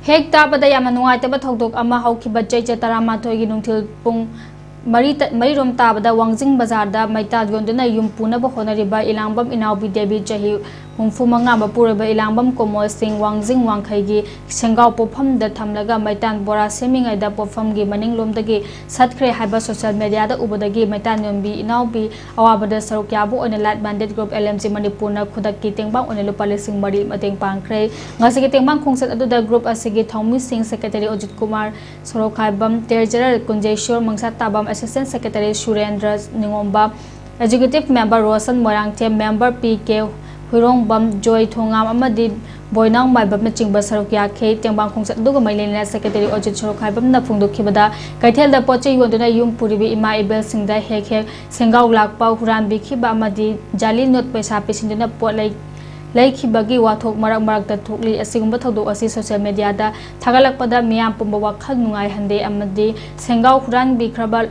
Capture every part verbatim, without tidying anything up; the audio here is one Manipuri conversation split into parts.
ꯍꯦꯛ ꯇꯥꯕꯗ ꯌꯥꯝꯅ ꯅꯨꯡꯉꯥꯏꯇꯕ ꯊꯧꯗꯣꯛ ꯑꯃ ꯍꯧꯈꯤꯕ ꯆꯩꯆꯠ ꯇꯔꯥꯃꯥꯊꯣꯏꯒꯤ ꯅꯨꯡꯊꯤꯜ ꯄꯨꯡ ꯃꯔꯤ ꯇ-, ꯃꯔꯤꯔꯣꯝ ꯇꯥꯕꯗ ꯋꯥꯡꯖꯤꯡ ꯕꯖꯥꯔꯗ ꯃꯩꯇꯥꯟ ꯌꯣꯟꯗꯨꯅ ꯌꯨꯝ ꯄꯨꯅꯕ ꯍꯣꯠꯅꯔꯤꯕ ꯏꯂꯥꯡꯕꯝ ꯏꯅꯥꯎꯕꯤ ꯗꯦꯕꯤ, ꯆꯍꯤ ꯍꯨꯝꯐꯨ ꯃꯉꯥ, ꯃꯄꯨꯔꯣꯏꯕ ꯏꯂꯥꯡꯕꯝ ꯀꯣꯃꯣꯜ ꯁꯤꯡ, ꯋꯥꯡꯖꯤꯡ ꯋꯥꯡꯈꯩꯒꯤ ꯁꯦꯡꯒꯥꯎ ꯄꯣꯠꯐꯝꯗ ꯊꯝꯂꯒ ꯃꯩꯇꯥꯟ ꯕꯣꯔꯥ ꯁꯦꯝꯃꯤꯉꯩꯗ ꯄꯣꯠꯐꯝꯒꯤ ꯃꯅꯤꯡꯂꯣꯝꯗꯒꯤ ꯁꯠꯈ꯭ꯔꯦ ꯍꯥꯏꯕ ꯁꯣꯁꯤꯌꯦꯜ ꯃꯦꯗꯤꯌꯥꯗ ꯎꯕꯗꯒꯤ ꯃꯩꯇꯥꯟ ꯌꯣꯟꯕꯤ ꯏꯅꯥꯎꯕꯤ ꯑꯋꯥꯕꯗ ꯁꯔꯨꯛ ꯌꯥꯕ ꯑꯣꯏꯅ Like Minded Group L M G ꯃꯅꯤꯄꯨꯔꯅ ꯈꯨꯗꯛꯀꯤ ꯇꯦꯡꯕꯥꯡ ꯑꯣꯏꯅ ꯂꯨꯄꯥ ꯂꯤꯁꯤꯡ ꯃꯔꯤ ꯃꯇꯦꯡ ꯄꯥꯡꯈ꯭ꯔꯦ꯫ ꯉꯁꯤꯒꯤ ꯇꯦꯡꯕꯥꯡ ꯈꯣꯡꯆꯠ ꯑꯗꯨꯗ group ꯑꯁꯤꯒꯤ ꯊꯧꯃꯤꯁꯤꯡ, Secretary ꯑꯖꯤꯠ ꯀꯨꯃꯥꯔ ꯁꯣꯔꯣꯛꯈꯥꯏꯕꯝ, Treasurer ꯀꯨꯟꯖꯩꯁꯣꯔ ꯃꯪꯁꯥꯇꯥꯕꯝ, Assistant Secretary ꯁꯨꯔꯦꯟꯗ꯭ꯔ ꯅꯤꯉꯣꯝꯕ, Executive Member Roshan Moirangthem, Member P K ꯍꯨꯏꯔꯣꯡꯕꯝ, ꯖꯣꯏ ꯊꯣꯉꯥꯝ ꯑꯃꯗꯤ ꯕꯣꯏꯅꯥꯎ ꯃꯥꯏꯕꯝꯅꯆꯤꯡꯕ ꯁꯔꯨꯛ ꯌꯥꯈꯤ꯫ ꯇꯦꯡꯕꯥꯡ ꯈꯣꯡꯆꯠ ꯑꯗꯨꯒ ꯃꯔꯤ ꯂꯩꯅꯅ Secretary ꯑꯖꯤꯠ ꯁꯣꯔꯣꯛꯈꯥꯏꯕꯝꯅ ꯐꯣꯡꯗꯣꯛꯈꯤꯕꯗ, ꯀꯩꯊꯦꯜꯗ ꯄꯣꯠ ꯆꯩ ꯌꯣꯟꯗꯨꯅ ꯌꯨꯝ ꯄꯨꯔꯤꯕ ꯏꯃꯥ ꯏꯕꯦꯜꯁꯤꯡꯗ ꯍꯦꯛ ꯍꯦꯛ ꯁꯦꯡꯒꯥꯎ ꯂꯥꯛꯄ, ꯍꯨꯔꯥꯟꯕꯤꯈꯤꯕ ꯑꯃꯗꯤ ꯖꯥꯂꯤ ꯅꯣꯠ ꯄꯩꯁꯥ ꯄꯤꯁꯤꯟꯗꯨꯅ ꯄꯣꯠ ꯂꯩ-, ꯂꯩꯈꯤꯕꯒꯤ ꯋꯥꯊꯣꯛ ꯃꯔꯛ ꯃꯔꯛꯇ ꯊꯣꯛꯂꯤ꯫ ꯑꯁꯤꯒꯨꯝꯕ ꯊꯧꯗꯣꯛ ꯑꯁꯤ ꯁꯣꯁꯤꯌꯦꯜ ꯃꯦꯗꯤꯌꯥꯗ ꯊꯥꯒꯠꯂꯛꯄꯗ ꯃꯤꯌꯥꯝ ꯄꯨꯝꯕ ꯋꯥꯈꯜ ꯅꯨꯡꯉꯥꯏꯍꯟꯗꯦ ꯑꯃꯗꯤ ꯁꯦꯡꯒꯥꯎ ꯍꯨꯔꯥꯟꯕꯤꯈ꯭ꯔꯕ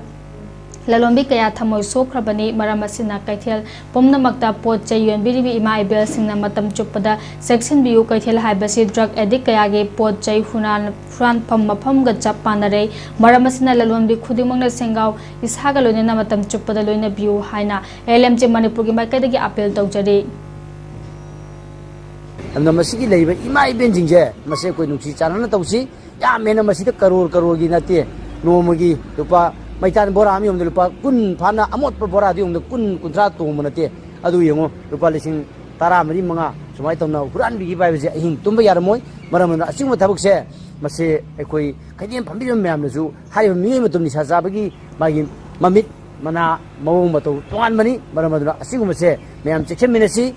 ꯂꯂꯣꯟꯕꯤ ꯀꯌꯥ ꯊꯃꯣꯏ ꯁꯣꯛꯈ꯭ꯔꯕꯅꯤ꯫ ꯃꯔꯝ ꯑꯁꯤꯅ ꯀꯩꯊꯦꯜ ꯄꯨꯝꯅꯃꯛꯇ ꯄꯣꯠ ꯆꯩ ꯌꯣꯟꯕꯤꯔꯤꯕ ꯏꯃꯥ ꯏꯕꯦꯜꯁꯤꯡꯅ ꯃꯇꯝ ꯆꯨꯞꯄꯗ ꯆꯦꯛꯁꯤꯟꯕꯤꯌꯨ꯫ ꯀꯩꯊꯦꯜ ꯍꯥꯏꯕꯁꯤ drug addict ꯀꯌꯥꯒꯤ ꯄꯣꯠ ꯆꯩ ꯍꯨꯔꯥꯟ-, ꯍꯨꯔꯥꯟꯐꯝ ꯃꯐꯝꯒ ꯆꯞ ꯃꯥꯟꯅꯔꯦ꯫ ꯃꯔꯝ ꯑꯁꯤꯅ ꯂꯂꯣꯟꯕꯤ ꯈꯨꯗꯤꯡꯃꯛꯅ ꯁꯦꯡꯒꯥꯎ ꯏꯁꯥꯒ ꯂꯣꯏꯅꯅ ꯃꯇꯝ ꯆꯨꯞꯄꯗ ꯂꯣꯏꯅꯕꯤꯌꯨ ꯍꯥꯏꯅ L M G ꯃꯅꯤꯄꯨꯔꯒꯤ ꯃꯥꯏꯀꯩꯗꯒꯤ appeal ꯇꯧꯖꯔꯤ꯫ ꯑꯗꯨꯅ ꯃꯁꯤꯒꯤ ꯂꯩꯔꯤꯕ ꯏꯃꯥ ꯏꯕꯦꯟꯁꯤꯡꯁꯦ, ꯃꯁꯤ ꯑꯩꯈꯣꯏ ꯅꯨꯡꯁꯤ ꯆꯥꯟꯅꯅ ꯇꯧꯁꯤ꯫ ꯌꯥꯝ ꯍꯦꯟꯅ ꯃꯁꯤꯗ ꯀꯔꯣꯔ ꯀꯔꯣꯔꯒꯤ ꯅꯠꯇꯦ꯫ ꯅꯣꯡꯃꯒꯤ ꯂꯨꯄꯥ, ꯃꯩꯇꯥꯟ ꯕꯣꯔꯥ ꯑꯃ ꯌꯣꯟꯕꯗ ꯂꯨꯄꯥ ꯀꯨꯟ ꯐꯥꯅ, ꯑꯃꯣꯠꯄ ꯕꯣꯔꯥꯗꯨ ꯌꯣꯟꯕꯗ ꯀꯨꯟ, ꯀꯨꯟꯊ꯭ꯔꯥ ꯇꯣꯡꯕ ꯅꯠꯇꯦ꯫ ꯑꯗꯨ ꯌꯦꯡꯉꯣ, ꯂꯨꯄꯥ ꯂꯤꯁꯤꯡ ꯇꯔꯥ ꯃꯔꯤ, ꯃꯉꯥ ꯁꯨꯃꯥꯏꯅ ꯇꯧꯅ ꯍꯨꯔꯥꯟꯕꯤꯈꯤꯕ ꯍꯥꯏꯕꯁꯦ ꯑꯍꯤꯡ ꯇꯨꯝꯕ ꯌꯥꯔꯝꯃꯣꯏ꯫ ꯃꯔꯝ ꯑꯗꯨꯅ ꯑꯁꯤꯒꯨꯝꯕ ꯊꯕꯛꯁꯦ, ꯃꯁꯤ ꯑꯩꯈꯣꯏ ꯈꯩꯗꯦꯝ ꯐꯝꯕꯤꯕ ꯃꯌꯥꯝꯅꯁꯨ, ꯍꯥꯏꯔꯤꯕ ꯃꯤꯑꯣꯏ ꯃꯇꯝ ꯅꯤꯁꯥ ꯆꯥꯕꯒꯤ ꯃꯥꯒꯤ ꯃꯃꯤꯠ ꯃꯅꯥ ꯃꯑꯣꯡ ꯃꯇꯧ ꯇꯣꯉꯥꯟꯕꯅꯤ꯫ ꯃꯔꯝ ꯑꯗꯨꯅ ꯑꯁꯤꯒꯨꯝꯕꯁꯦ ꯃꯌꯥꯝ ꯆꯦꯛꯁꯤꯟꯃꯤꯟꯅꯁꯤ꯫